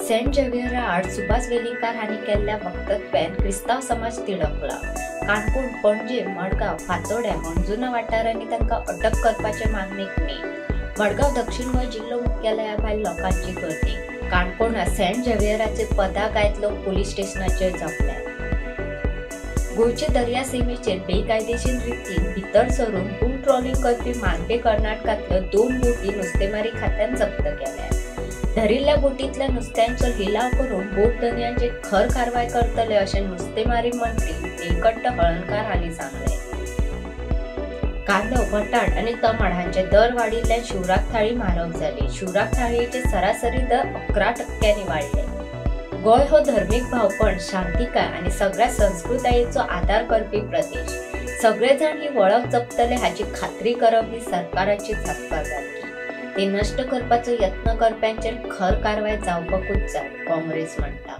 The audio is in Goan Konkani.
सेंट झेवियरा आड सुभाष वेलिंगकार हांणी केल्ल्या वक्तव्यान क्रिस्तांव समाज तिडकला. काणकोण, पणजे, मडगांव, फातोड्ड्यां, हणजुणा वाठारांनी तांकां अटक करपाचे मागणेक नेट. मडगांव दक्षिण गोंय जिल्लो मुख्यालया भायर लोकांची गर्दी. काणकोणां सेंट झेवियराचे पदां गायत लोक पुलीस स्टेशनाचेर जमले. गोंयचे दर्या सीमेचेर बेकायदेशीर रितीन भितर सरून बूट ट्रॉलिंग करपी मानपे कर्नाटकांतल्यो 2 बोटी नुस्तेमारी खात्यान जप्त केल्या. धरिल्ल्या बोटींतल्या नुस्त्यांचो लिलाव करून बोट धनयांचेर खर कारवाय करतले अशें नुस्तेमारी मंत्री नीळकंठ हळर्णकार हांणी सांगलें. कांदो, बटाट आनी टमाट हांचे दर वाडिल्ल्यान शिवराक थाळी म्हारग जाली. शिवराक थाळयेचे सरासरी दर 11% वाडले. गोंय हो धर्मीक भावपण, शांतिकाय आनी सगळ्या संस्कृतायेचो आदार करपी प्रदेश. सगळे जाण ही वळख जपतले हाची खात्री करप ही सरकाराची जापसालदारकी. ती नश्ट करपाचो यत्न करप्यांचेर खर कारवाय जावपाकूच जाय, काँग्रेस म्हणटा.